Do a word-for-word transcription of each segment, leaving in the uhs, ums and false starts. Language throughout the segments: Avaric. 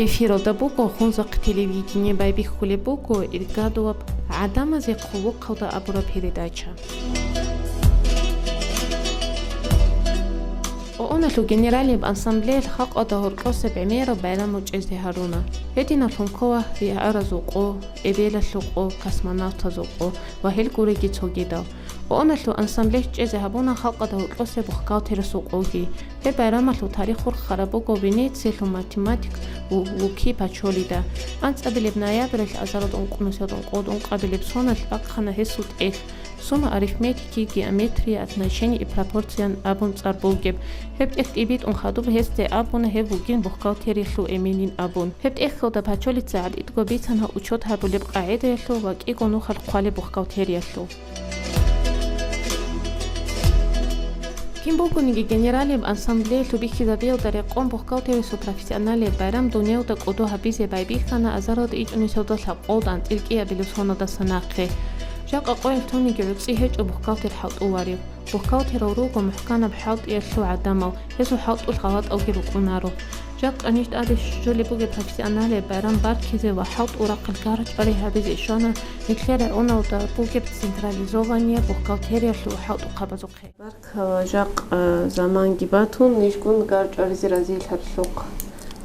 Эфиралда буго Хунзахъ телевидение, байбихьулеб буго Иргадоваб «ГӀадамазе хъулухъалда» абураб передача. ООНалъул генералияб ассамблеялъ халкъалда гьоркьосеб гӀемераб байрамал чӀезе гьаруна. Гьединалъун ккола ригӀаразул къо, эбелалъул къо, космонавтазул къо ва гьел гуреги цогидал. ООНалъул ассамблеялъ чӀезе гьабуна халкъалда гьоркьосеб бухгалтерасул къоги. Гьеб байрамалъул тарих хурхараб буго Венециялъул математик Лу-, Луки Пачолида. АнцӀабилеб ноябралъ азаралда ункънусиялда ункъоялда ункъабилеб соналъ бахъана гьесул тӀехь. Сумма арифметики, геометрия, отношения и пропорциян абун цӀар бугеб. Гьеб тӀехь тӀибитӀун хадуб гьесде абуна гьев вугин бухгалтериялъул эменин абун. Гьеб тӀехьалда Пачолица гӀадидго бицана учет гьабулеб къагӀидаялъул ва кӀиго нухалъ хъвалеб бухгалтериялъул. Кин бугониги генералияб ассамблеялъул бихьизабиялда рекъон бухгалтериялъул профессионалияб байрам дуниялда кӀодо гьабизе байбихьана азаралда ичӀнусиялда лъабкъоялда анцӀила кӀиабилеб соналдаса нахъе. Жакъа къоялъ тониги гӀуцӀи гьечӀо бухгалтер хӀалтӀуларев. Бухгалтерал руго мухӀканаб хӀалтӀиялъул гӀадамал, гьезул хӀалтӀулъ гъалатӀалги рукӀунаро. Жакъа ниж тӀаде щолеб бугеб профессионалияб байрам баркизе ва хӀалтӀул рахъалъ гарчӀвари гьабизе щвана нилъер районалда бугеб централизованияб бухгалтериялъул хӀалтӀухъабазухъе. Баркала, жакъа заманги батун, нижгун гарчӀваризе разилъаралъухъ.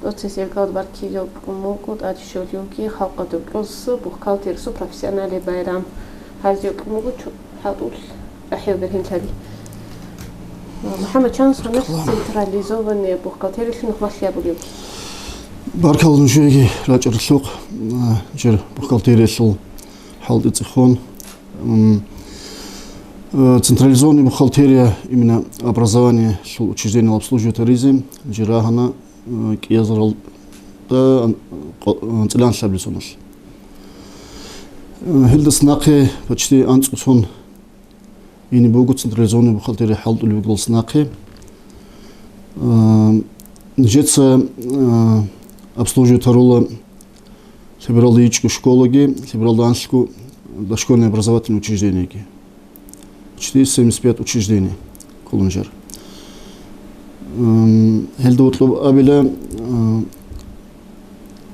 ТӀоцесеб иргаялда баркизе кьун буго тӀаде щолевги халкъалда гьоркьоса бухгалтерасул профессионалияб байрам. Гьаризе кьун буго чу-, хӀалтӀулъ рахӀел бергьенлъаби. МухӀаммад, чан сонах централизованный бухгалтериялъе нухмалъи абулеб? Баркала нужееги рачӀаралъухъ, а, жер бухгалтериялъул хӀалтӀи цӀехун. М, э, централизованный бухгалтерия именно образованиялъул учреждениялъ обслуживать гьаризе жер рагьана, э, кӀиазаралда, э, къо-, э, анцӀила анлъабилеб соналъ. Э, гьелдаса нахъе почти анцӀго сон ине буго централизованный бухгалтерия хӀалтӀулеб бугелдаса нахъе. Э, нижеца, э, обслуживать гьарула лъебералда ичӀго школаги, лъебералда анлъго дошкольное образовательное учреждениеги. Почти семьдесят пять учреждений кколин жер. М, гьелда гьоркьоб абила, э,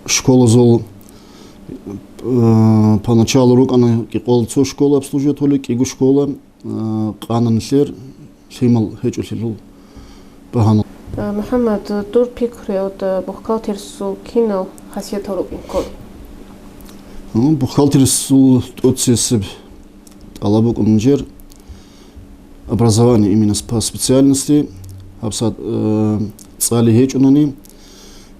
школазул, э, поначалу рукӀана кӀикъоялда цо школа обслуживать гьарулел, кӀиго школа, э, къана нилъер лъимал гьечӀолъул багьанал. Э, МухӀаммад, дур пикруялда бухгалтерасул кинал хасиятал рукӀин ккола? Ну, бухгалтерасул тӀоцесеб тӀалаб букӀун жер образование именно по специальности, гьабсагӀат, э, цӀали гьечӀунани,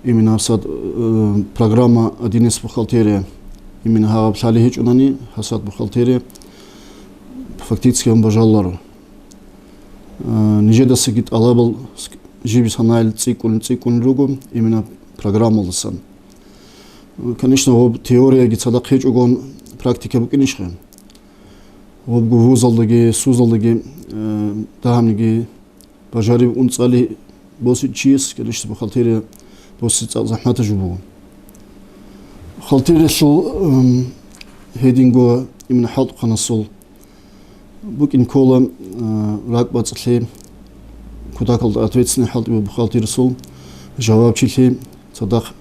именно гьабсагӀат, э, программа один эс бухгалтерия, именно гьаб лъали гьечӀунани, гьабсагӀат бухгалтерия фактически гьабун бажаруларо. Э, нижедасаги тӀалабал ск-, жиб санайл цӀикӀкӀун, цӀикӀкӀун руго, именно программалдасан. Э, конечно, гьаб теорияги цадахъ гьечӀогон практика букӀинищха? Гьабго вузалдаги, сузалдаги, э, дагьабниги бажариб ун цӀали босичӀчияс, конечно, бухгалтерия боси цӀакъ захӀматаб жо буго. Бухгалтериялъул, эм, гьединго именно хӀалтӀухъанасул букӀин ккола, э, ракӀбацӀцӀалъи, кутакалда ответственный хӀалтӀи буго бухгалтерасул, жавабчилъи, цадахъ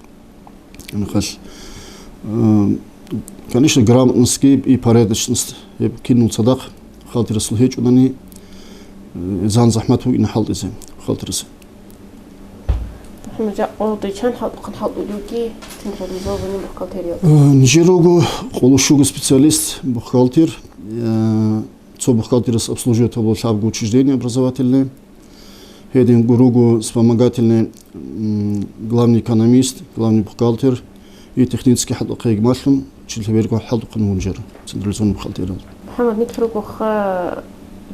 Нахъалъ, э, конечно, грамотностьги и порядочность, гьеб кинул цадахъ бухгалтерасул гьечӀунани, э, зан-захӀмат букӀина хӀалтӀизе бухгалтерасул. МухӀаммад, жакъа къоялда чан хӀалтӀухъан хӀалтӀулев вугев централизованный бухгалтериялда? Э, нижер руго къоло щуго специалист, бухгалтер, э, цо бухгалтерас обслуживать гьабула лъабго учреждение образовательное. Гьедин руго вспомогательный, м, главный экономист, главный бухгалтер и технический хӀалтӀухъе гьебмалъун, чи лъеберго хӀалтӀухъан вугин жер централизованный бухгалтериялда. МухӀаммад, нилъ ругоха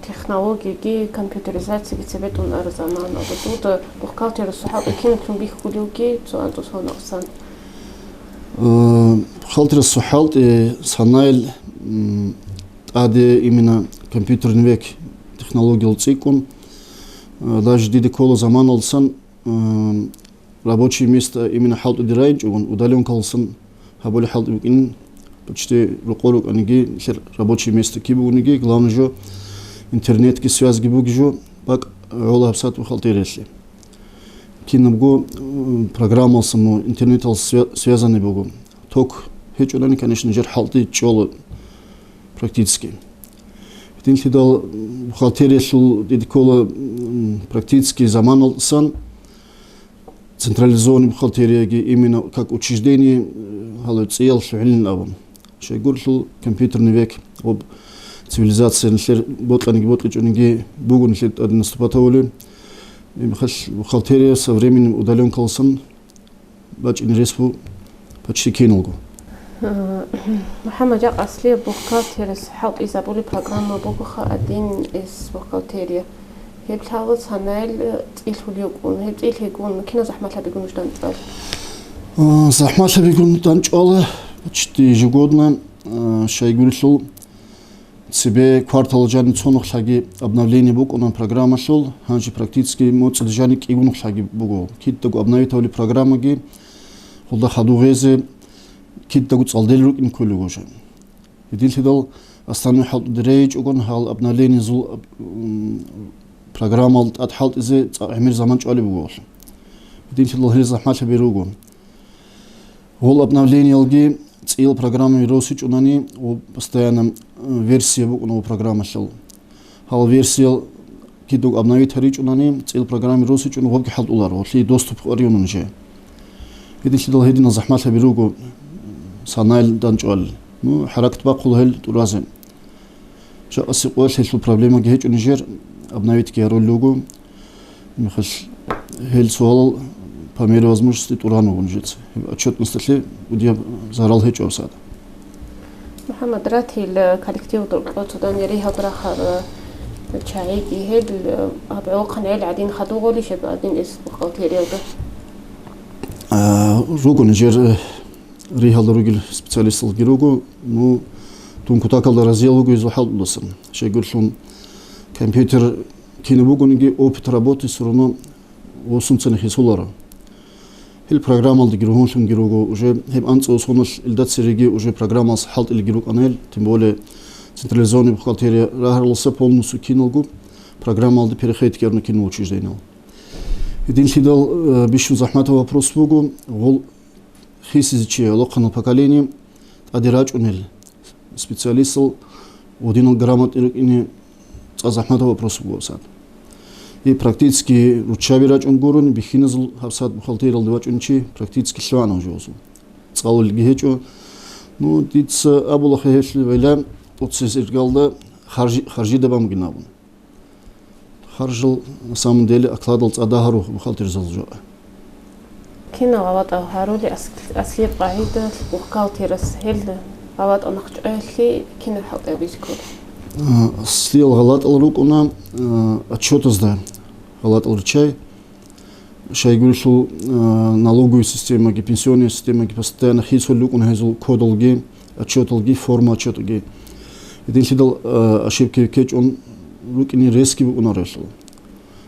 технологиги, компьютеризацияги цебетӀун араб заманалда. Дуда бухгалтерасул хӀалтӀи кинаблъун бихьулевги цо анцӀго соналдасан? Э, бухгалтерасул хӀалтӀи санайл, м, тӀаде именно компьютерный век технологиял цӀикӀкӀун, э, даже диде ккола заманалдасан, э, рабочий место именно хӀалтӀуде райинчӀогун, удалёнкалдасан гьабулеб хӀалтӀи букӀин, почти рокъор рукӀаниги, нилъер рабочий место киб бугониги, главное жо, интернетги, связьги бугеб жо, бакӀ гӀола гьабсагӀат бухгалтериялъе. Кинабго, м, программалса, ну, интернетал свя-, связанный буго. Ток гьечӀолани, конечно, жер хӀалтӀи чӀола практически. Гьединлъидал, м, бухгалтериялъул диде ккола, м, практически заманалдасан централизованный бухгалтерияги именно как учреждение, э, гьале цӀиялъ гӀилин абун. Щайгурелъул компьютерный век, об цивилизация нилъер бокьаниги бокьичӀониги буго нилъер тӀаде наступать гьавулев. Гьеб мехалъ бухгалтерия со временем удалёнкаласан бачӀине рес бу почти киналго. Э, МухӀаммад, жакъа аслияб бухгалтерас хӀалтӀизабулеб программа бугоха, один эс бухгалтерия. Гьеб лъала санайл цӀилъулев вукӀун, гьеб цӀилъ гьегун, кинал захӀмалъабигун нуж данчӀвал? А, захӀмалъабигун данчӀвала, почти ежегодно, а, щайгурелъул цебе квартал жани цо нухлъаги обновление букӀуна программалъул, гьанже практически моцӀида жани кӀигун нухлъаги буго. Кидаго обновить гьавли программаги, гьелда хадув гъезе, кидаго цӀалдел рукӀин кколего жан. Гьединлъидал основной хӀалтӀуде рейичӀогон гьал обновлениязул, м, программал тӀад хӀалтӀизе цӀакъ гӀемер заман чӀвалеб буго гьелъул. Гьединлъидал гьел захӀмалъаби руго. Гьол обновлениялги цӀиял программаби росичӀунани ва постоянно, э, версия букӀуна гьол программалъул. Гьал версиял кидаго обновить гьаричӀунани, цӀиял программаби росичӀун гьобги хӀалтӀуларо, гьелъие доступ къваригьунан же. Гьединлъидал гьединал захӀмалъаби руго, санайл данчӀвал. Ну, хӀаракат бахъула гьел тӀуразе. Жакъасеб къоялъ гьелъул проблемаги гьечӀо нижер, обновитьги гьарулел руго. Мехалъ гьел суалал по мере возможности тӀуран вуго нижеца. Гьеб отчетносталъе удияб зарал гьечӀо гьабсагӀат. МухӀаммад, ратил, э, коллективалда рокьо цо дания ригьалда рахарал, э, чагӀиги гьел, э, гьаб гӀолохъан гӀел гӀадин хадугъулищ гьеб один эс бухгалтериялда? А, руго нижер, э, ригьалда ругел специалисталги руго. Ну, дун кутакалда разиял вуго гьезул хӀалтӀуласан. Щайгурлъун компьютер кинаб бугониги, опыт работы всё равно восунцани хисуларо. Гьел программалдаги ругьунлъунги руго, уже гьеб анцӀила соналъ илда цереги уже программалъ хӀалтӀилги рукӀана гьел, тем более централизованный бухгалтерия рагьараласа полностью киналго программалде переходить ккарна кинал учреждениел. Гьединлъидал, э, бищун захӀматаб вопрос буго, гъол хисизе чи гӀолохъанал поколение тӀаде рачӀунел специалистал гьединал грамотный рукӀине цӀа захӀматаб вопрос буго гьабсагӀат. И практически руччаби рачӀун гурони, бихьиназул гьабсагӀат бухгалтериялде вачӀунев чи практически лъугӀана уже гьезул. ЦӀалулелги гьечӀо. Ну, дица абулаха гьелъул гӀилла, оццесиргалда харжи-, харжида бамгин абун. Харжал, на самом деле, окладал цӀа дагьаро бухгалтерзал жо. Кинал гъалатӀал гьарули ас-, аслияб къагӀидалъ бухгалтерас гьел гъалатӀал нахъчӀваялъе кинаб хӀалтӀи гьабизе ккола? А, аслиял гъалатӀал рукӀуна, а, отчетазда гъалатӀал риччай. Щайгурелъул, а, налоговый системаги, пенсионный системаги постоянно хисулел рукӀуна гьезул кодалги, отчеталги, форма отчетаги. Гьединлъидал, а, ошибка ккечӀун рукӀине ресги букӀунаро гьелъул.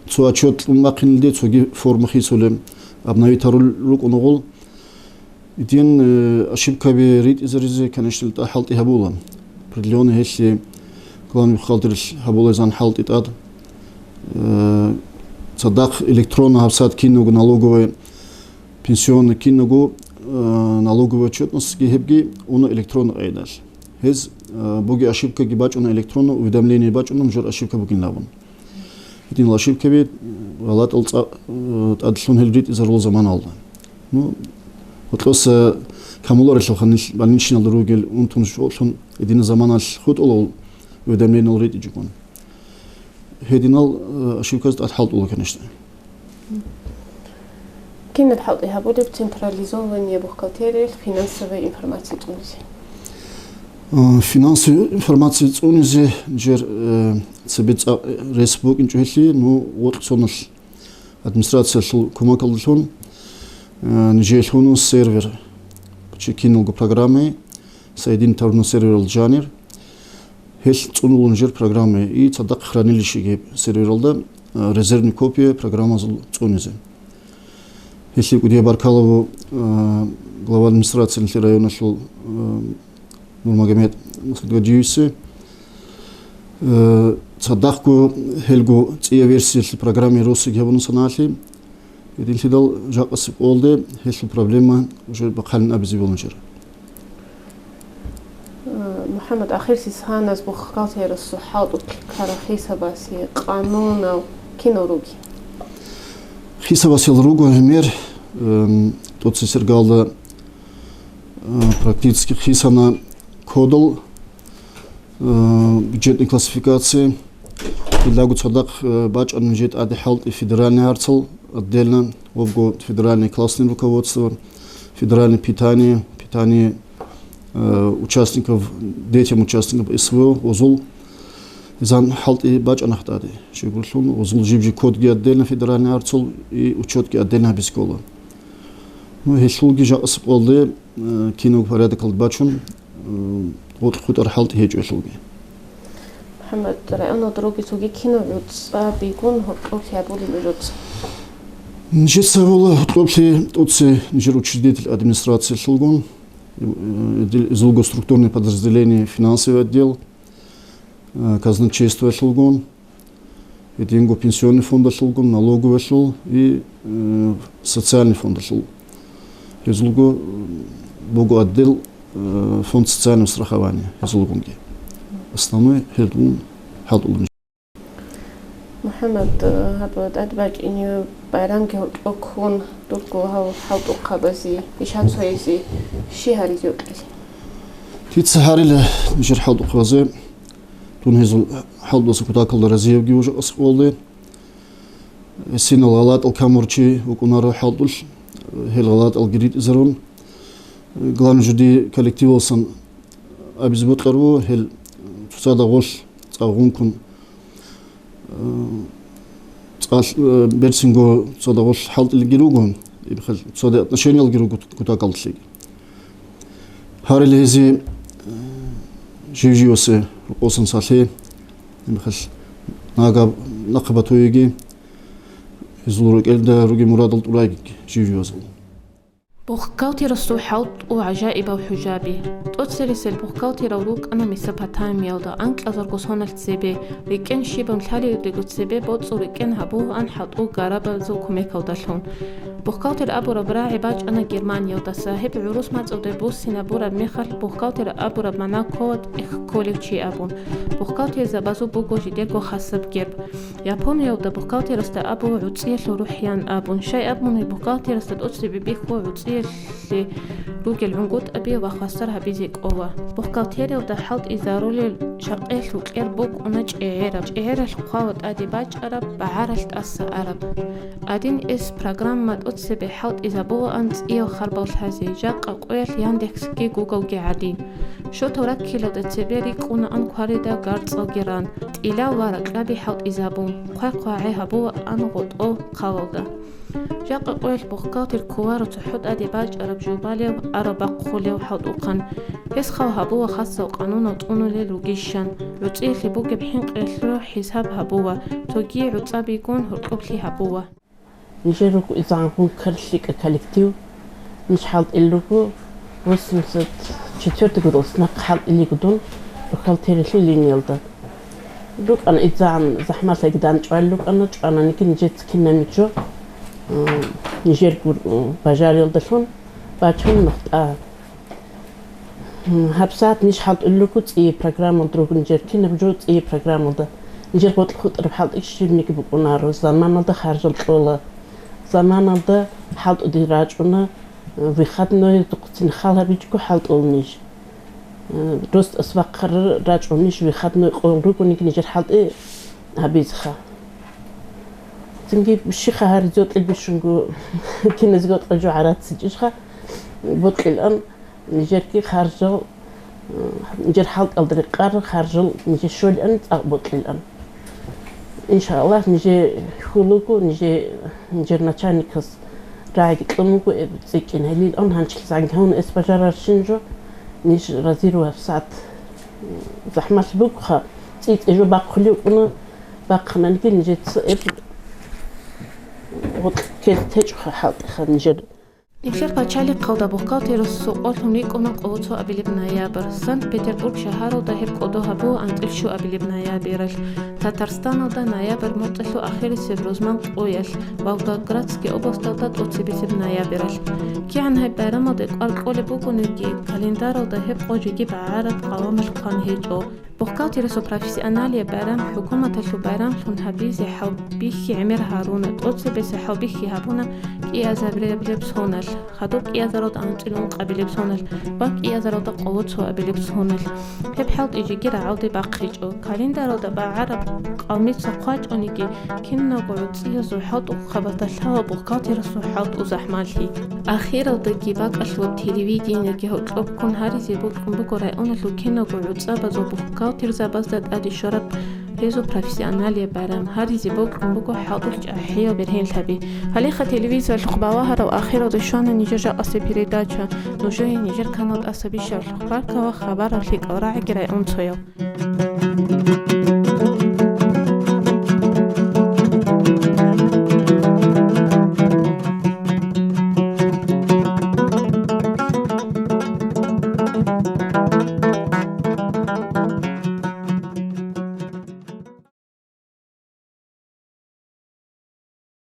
Цо отчет кьун бахъинилде цоги форма хисулеб, обновить гьарулел рукӀуна гъол. Гьедин, э, ошибкаби ритӀизаризе, конечно, тӀад хӀалтӀи гьабула. Определённый гьелъие главный бухгалтерил гьабулезан хӀалтӀи тӀад. Э, цадахъ электронно гьабсагӀат кинабго налоговый, пенсионный кинабго, э, налоговый отчетностьги гьебги уна электронный къайдалъ. Гьез, э, буги ошибкаги бачӀуна электронно, уведомление бачӀуна, нужер ошибка бугин абун. Гьединал ошибкаби, гъалатӀал цӀа-, э, тӀадлъун гьел ритӀизарул заманалда. Ну, гьоркьоса камуларелъулха нилъ больничныйалда ругел унтун щолъун, гьединал заманалъ хутӀула уведомлениел ритӀичӀогун. Гьединал, э, ошибказ тӀад хӀалтӀула, конечно. Кинаб хӀалтӀи гьабулеб централизованная бухгалтериялъ финансовая информация цӀунизе? Э, финансовая информация цӀунизе жер, э, цебе цӀа-, рес букӀинчӀо гьелъие, ну, гъоркь соналъ администрациялъул кумекалдалъун, э, нижее лъугьуна сервер, чи киналго программаи, соединить гьарун серверал жанир. Гьелъ цӀунулун жер программа и цадахъ хранилищеги сервералда, а, резервный копия программазул цӀунизе. Гьелъие кӀудияб баркала, а, глава администрации нилъер районалъул, а, Нурмагомед Масгадгаджиевице. Э, цадахъго гьелго цӀия версиялъе программа росиги гьабуна саналъе. Гьединлъидал жакъасеб къоялде гьелъул проблема уже бахъалин абизе бегьуларищ. Э, МухӀаммад, ахирисез гьаназ бухгалтериялъул хӀалтӀулъ ккарал хисабасе къанунал кинал ругел? Хисабасел руго гӀемер, эм, тӀоцесеб иргаялда, э, практически хисана кодал, э, бюджетный классификация. Гьелдаго цадахъ, э, бачӀана нижер тӀаде хӀалтӀи федеральный гӀарцал отдельно, гьебго федеральное классное руководство, федеральное питание, питание, э, участников, детям участников СВО, гьезул гьезул хӀалтӀи бачӀана гьатӀаде. Щайгурелъул гьезул жиб-жиб кодги отдельно федеральный гӀарцул и учётги отдельно гьабизе ккола. Ну, гьелъулги жакъасеб къоялде, э, кинабго порядокалда бачун, э, гъоркь хутӀарал хӀалтӀи гьечӀо гьелъулги. МухӀаммад, районалда ругел цоги кинаб гӀуцӀа бигун гьоркьоблъи гьабулеб нужеца? Нижеца гьабула гьоркьоблъи тӀоцебе нижер учредитель администрациялъулгун, э, дил-, гьезулго структурный подразделение, финансовый отдел, э, казначействоялъулгун, гьединго пенсионный фондалъулгун, налоговыялъул и, э, социальный фондалъул. Гьезулго, э, буго отдел, э, фонд социального страхования гьезулгунги. Основной гьелдун хӀалтӀулеб. МухӀаммад, э, гьаб тӀадбачӀине байрамги гьоркьоб ккун, дурго гьал хӀалтӀухъабазе, ишан цоязе щи гьаризе вукӀилан? Дица гьарила нижер хӀалтӀухъабазе, дун гьезул хӀалтӀуялъул кутакалда разиявги вугев жакъасеб къоялде. Гьесинал гъалатӀал камурав чи вукӀунаро хӀалтӀулъ, гьел гъалатӀалги ритӀизарун. Главное, жуди коллективалдасан абизе бокьарав вуго, гьел цоцазда гъорлъ цӀакъ гъункун, э, цӀакъ, э, берцинго цоцазда гъорлъ хӀалтӀилги руго, цоцазда отношениялги руго кутакалдалъги. Гьарила гьезие, э, жив-живасе рокъосан сахлъи, гьеб мехалъ нагагь нахъе батуйги, гьезул рекӀелда ругел мурадал тӀурайги жив-живазул. Бухгалтерасул хӀалтӀу гӀажаибал хӀужаби. ТӀоцересел бухгалтерал рукӀана Месопотамиялда анкьазарго соналъ цебе, рекӀен щибаб лъаларелдего цебе боцӀул рекӀен гьабугьан хӀалтӀу гарабазул кумекалдалъун. Бухгалтер абураб рагӀи бачӀана Германиялдаса, гьеб гӀурус мацӀалде буссинабураб мехалъ бухгалтер абураб магӀна ккола тӀехь кколев чи абун. Бухгалтерзабазул буго жидерго хасаб герб. Япониялда бухгалтерасда абула гӀуцӀиялъул рухӀян абун, щай абуни бухгалтерасда тӀоцебе бихьула гӀуцӀиялъе ругел гӀунгутӀаби ва хвасар гьабизе кӀола. Бухгалтериялда хӀалтӀизарулел жакъаялъул кьер букӀуна чӀегӀераб, чӀегӀералъ хъвала тӀаде бачӀараб, багӀаралъ тӀаса араб. Один эс программа тӀоцебе хӀалтӀизабулаан цӀиял харбал лъазе, жакъа къоялъ Яндексги Гуглги гӀадин. Шотал раккилалда цебе рикӀкӀунаан кварида гарцӀалги ран, тӀилал ва ракьаби хӀалтӀизабун, хъвай-хъвагӀай гьабулаан гъотӀол хъалалда. Жакъа къоялъ бухгалтер кколаро цохӀо тӀаде бачӀараб жубалев, араб бахъулев хӀалтӀухъан. Гьес хал гьабула хасал къанунал тӀунулел ругищан, гӀуцӀиялъе бугеб хӀинкъиялъул хӀисаб гьабула, цоги гӀуцӀа бигун гьоркьоблъи гьабула. Нижер руго изегӀан гӀункар лъикӀа коллектив. Ниж хӀалтӀил руго восемьдесят четвёртый годалъ нахъ хӀалтӀил йиго дун бухгалтериялъул линиялда. РукӀана изегӀан захӀмалъиги дандчӀвай рукӀана, чӀвананиги нижеца кинаб нижо, м, нижер гур-, м, бажариялдалъун бачун нухтӀа. Гьабсагьат ниж хӀалтӀулел руго цӀияб программалда руго нижер, кинаб жо цӀияб программалда. Нижер гъоркь хутӀараб хӀалтӀи щибниги букӀунаро, заманалда харжал кьола. Заманалда хӀалтӀуде рачӀуна, выходной духъцин хал гьабичӀого хӀалтӀула ниж. Ростас вахъарал рачӀун ниж, выходной къоял ругониги нижер хӀалтӀи гьабизеха. Цинги щиха гьаризе вокьил бищунго киназего вокьил жо гӀарацичӀищха бокьилан. Нижерги харжал, э, нижер хӀалтӀалда рекъарал харжал нижер щолилан цӀакъ бокьилан. Иншааллагь, нижер хьулуго, нижер, нижер начальникас рагӀиги кьун вуго, э, цӀикӀкӀин гьелилан, гьанчил зангагьун эс бажарарщин жо, ниж разиру гьабсагӀат, э, захӀмалъи бугоха, цӀи-цӀи жо бахъулев вукӀуна, бахъананиги нижеца эб гъоркь ккезе течӀоха хӀалтӀиха нижер. Нилъер пачалихъалда бухгалтерасул къолъун рикӀкӀуна къоло цоабилеб ноябрь. Санкт-Петербург шагьаралда гьеб кӀодо гьабула анцӀил щуабилеб ноябралъ. Татарстаналда ноябрь муцӀалъул ахирисеб рузман къоялъ, Волгоградский областалда тӀоцебесеб ноябралъ. КигӀан гьеб байрамалде кӀвар кьолеб бугониги, календаралда гьеб къо жеги багӀараб къавамалъ хъван гьечӀо. Бухгалтерасул профессионалияб байрам хӀукуматалъул байрамлъун гьабизе хӀалбихьи гӀемер гьаруна, тӀоцебесеб хӀалбихьи гьабуна кӀиазабилеб соналъ, хадуб кӀиазаралда анцӀил ункъабилеб соналъ ва кӀиазаралда къоло цоабилеб соналъ. Гьеб хӀалтӀи жеги рагӀалде бахъичӀо. Календаралда багӀараб къавмица хъвачӀониги, киналго гӀуцӀиязул хӀалтӀухъабазда лъала бухгалтерасул хӀалтӀу захӀмалъи. Ахиралдаги бакӀалъулаб телевидениеги гьоркьоб ккун гьаризе бокьун буго районалъул киналго гӀуцӀабазул бухгалтерзабазда тӀаде щвараб гьезул профессионалияб байрам. Гьаризе бокьун буго хӀалтӀул чӀахӀиял бергьенлъаби. Гьалеха телевизоралъухъ балагьарав ахиралда щвана нижер жакъасеб передача. Нужее нижер канал тӀаса бищаралъухъ баркала, хабарал лъикӀал рагӀаги районцоял.